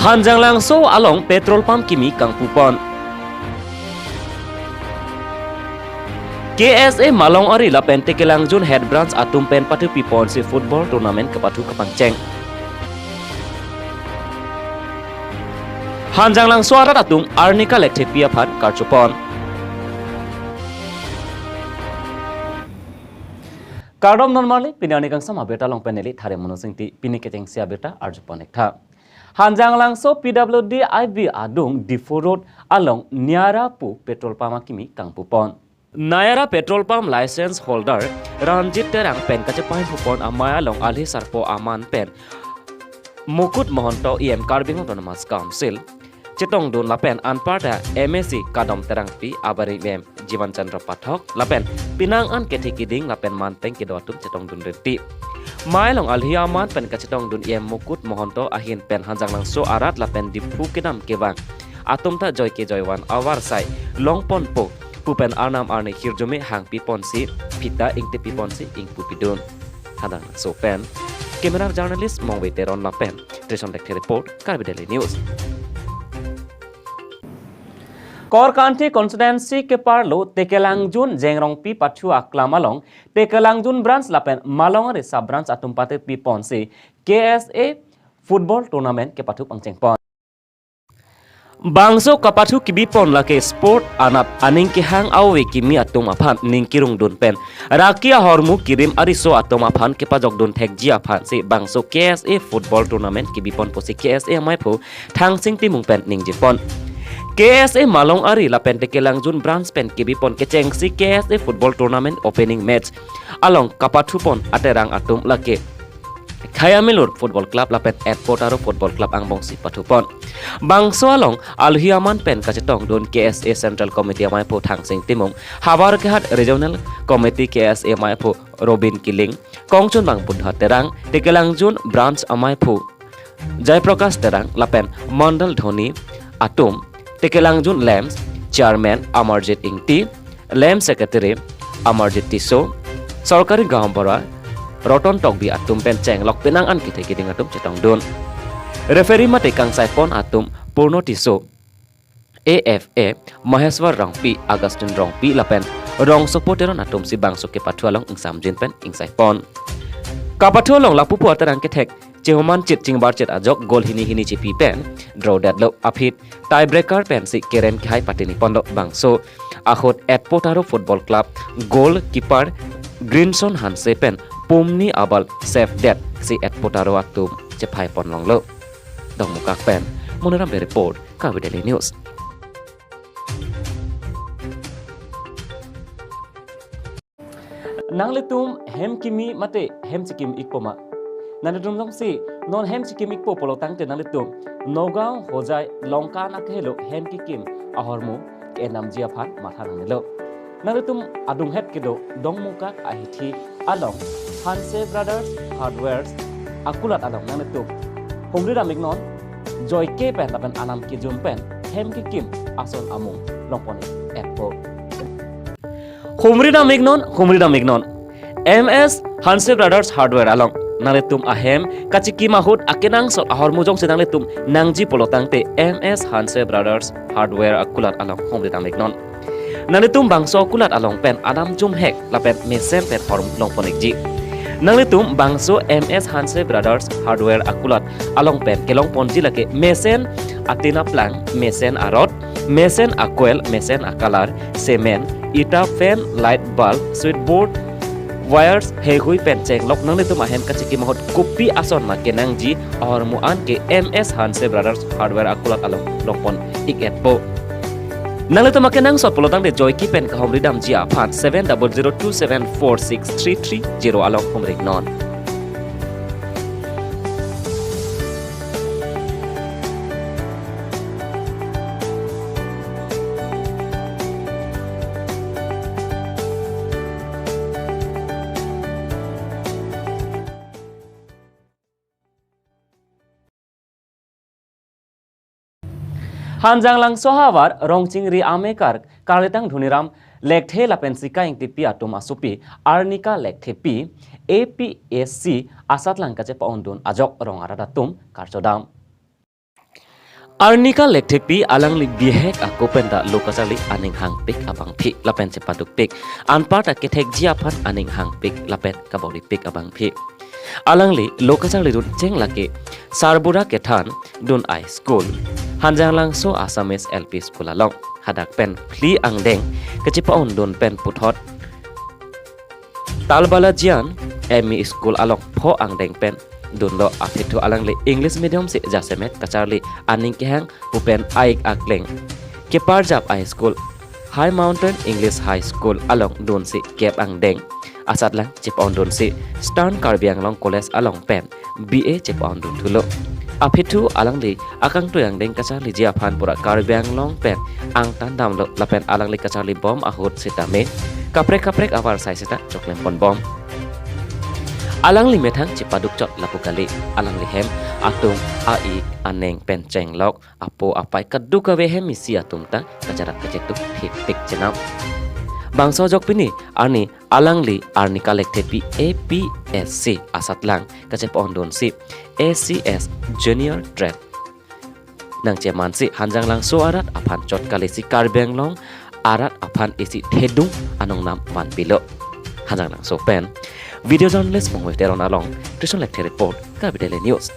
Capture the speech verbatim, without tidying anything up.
Hanjanglangso along petrol pump kimi kangpupon. K S A Malong Ari lapen Tekelangjun Head Branch atum pen pathupiponsi football tournament kapathu kapangcheng. Hanjanglangso arat atum arni kalekthepi aphan karchupon. Kardom non marli, pini arni kangsam abirta along pen neli Thare Mono Singti, pini kechengsi abirta arjupon-iktha. Hanjanglangso P W D I B adung Diphu Road along Niara pu petrol pump akimi kangpupon. Niara petrol pump license holder Ranjit Terang pen kachepaipupon amei along alhi sarpo aman pen Mukut Mohonto E M Karbi Anglong Autonomous Council chetongdun lapen anparta M A C Kadom Terangpi abarim em Jiwan Chandra Pathak lapen penang an kethe kiding lapen manteng kedo atum chetongdun rinti. Mei along alhi aman pen kachetongdun E M Mukut Mohonto ahin pen Hanjanglangso arat lapen Diphu kedam kevang atum ta joike joivan avarsai longponpo pu pen arnam arni hirjume hangpiponsi phita ingtipiponsi ingpupidun. Hanjanglangso pen camera journalist Mongve Teron lapen Trison Lekthe report, Karbi Daily News. Korkanthi constituency keparlo Tekelangjun Jengrongpi pathu aklam along Tekelangjun branch lapen Malong Ari sub branch atum pathupiponsi K S A football tournament kepathu pangchengpon. Bangso kapathu kibipon lake sport anat aning kehang ave kimi atum aphan ning kirungdun pen raki ahormu kirim ariso atum aphan kepajokdun thekji aphansi bangso K S A football tournament kibipon pusi K S A amaiphu Thangsing Timung pen ningjepon. K S A Malong Ari lapen Tekelangjun branch pen kibipon kechengsi K S A football tournament opening match along kapathupon aterang atum lake Khayamilur Football Club lapen Etpotaro Football Club angbongsi pathupon. Bangso along alhi aman pen kachetongdun K S A Central Committee amaiphu Thangsing Timung, Howraghat Regional Committee K S A amaiphu Robin Killing, Kongchunbang Buddha Terang, Tekelangjun Branch amaiphu Jai Prakash Terang lapen Mandal Dhoni atum, Tekelangjun LAMPS Chairman Amarjit Ingti, LAMPS Secretary Amarjit Tisso, Sorkari Gaonbura Roton Tokbi atum pen chenglok penang an kethe kiding atum chetongdun. Referee mate kangsaipon atum Purno Tisso, A F A Maheswar Rongpi, Augustine Rongpi lapen Rongsopo Teron atumsi bangso kepathu along ingsamjin pen ingsaipon. Kapathu along lapupu aterang kethek chehomanchit chingbarchit ajok goal hini hini chipi pen draw detlo, aphi tiebreaker pensi keren kehai patiniponlo. Bangso ahut Etpotaro Football Club goalkeeper Grinson Hanse pen pumni abal save detsi Etpotaro atum chephaiponlonglo. Dongmukak pen Monoram Bey report, Karbi Daily News. Nanglitum hem kimi mate hem chikim-ikpo ma? Nanglitum jongsi non hem chikim-ikpo pulo tangte nanglitum Nagaon Hojai Lanka anak helo hem kekim ahormu ke-endamji aphan matha nangnelo. Nanglitum adunghet kedo Dongmukak ahithi along Hanse Brothers Hardware akulat along nanglitum humridam-iknon, joike pen lapen anam kejum pen hem kekim ason amung longpon-ikpo. Humridam-iknon, humridam-iknon. M S Hanse Brothers Hardware along nanglitum ahem kachikim ahut akenangsot ahormu jongsi nanglitum nangji pulo tangte M S Hanse Brothers Hardware akulat along humridam-iknon. Nanglitum bangso akulat along pen anam jumhek lapen mesen pen hormu longpon-ikji. Nanglitum bangso M S Hanse Brothers Hardware akulat along pen kelongponji lake mesen atin aplang, mesen arod, mesen acoil, mesen acolor, cement, ita, fan, light bulb, switchboard, wires, heihui pen chenglok nanglitum ahem kachikim ahut kopi ason ma kenangji ahormu an ke M S Hanse Brothers Hardware akulat along longpon-ik-etpo. Nanglitum akenangsot pulo tangte joike pen kahumridamji aphan seven double zero two seven four six three three zero along humri-iknon. Hanjanglangso havar Rongchingri amekar Karlitang Dhoniram Lekthe lapen Sika Ingtipi atum asopi Arnika Lekthepi A P S C asatlang kachepa-ondun ajok rong arat atum karchodam. Arnika Lekthepi alangli bihek ako pen ta lo kacharli aning hangpik abangphi lapen chepadukpik, anparta kethekji aphan aning hangpik lapen kaboripik abangphi. Alangli lo kacharlidun cheng lake Sarbura kethan dun a-school, Hanjanglangso Assamese L P School along. Hadak pen phli angdeng kachepa-ondun pen puthot Talbalajian M E School along pho angdeng pen dunlo. Aphi thu alangli English medium si jasemet kacharli aning kehang pu pen a-ik akleng keparjap a-school High Mountain English High School along dunsi kep angdeng asatlang chepa-ondunsi Eastern Karbi Anglong College along pen B A chepa-ondun thulo. Aphi thu alangli akangtui angdeng kacharliji aphan pura Karbi Anglong pen angtan damlo lapen alangli kacharlibom ahut sitame kaprek kaprek avarsai seta choklem ponbom. Alangli methang chepaduk chot lapu kali, alangli hem atum a-ik aneng pen chenglok apo apai kadokave hem isi atum ta kacharak kachetuk thipik chenam. Bangso ajok pini arni alangli Arnika Lekthepi A P S C asatlang kachepa-ondunsi A C S Junior Trade nangchemansi Hanjanglangso arat aphan chot kalisi Karbi Anglong arat aphan isi thedung anongnam vanpilo. Hanjanglangso pen video journalist Mongve Teron along Trison Lekthe report, Karbi Daily News.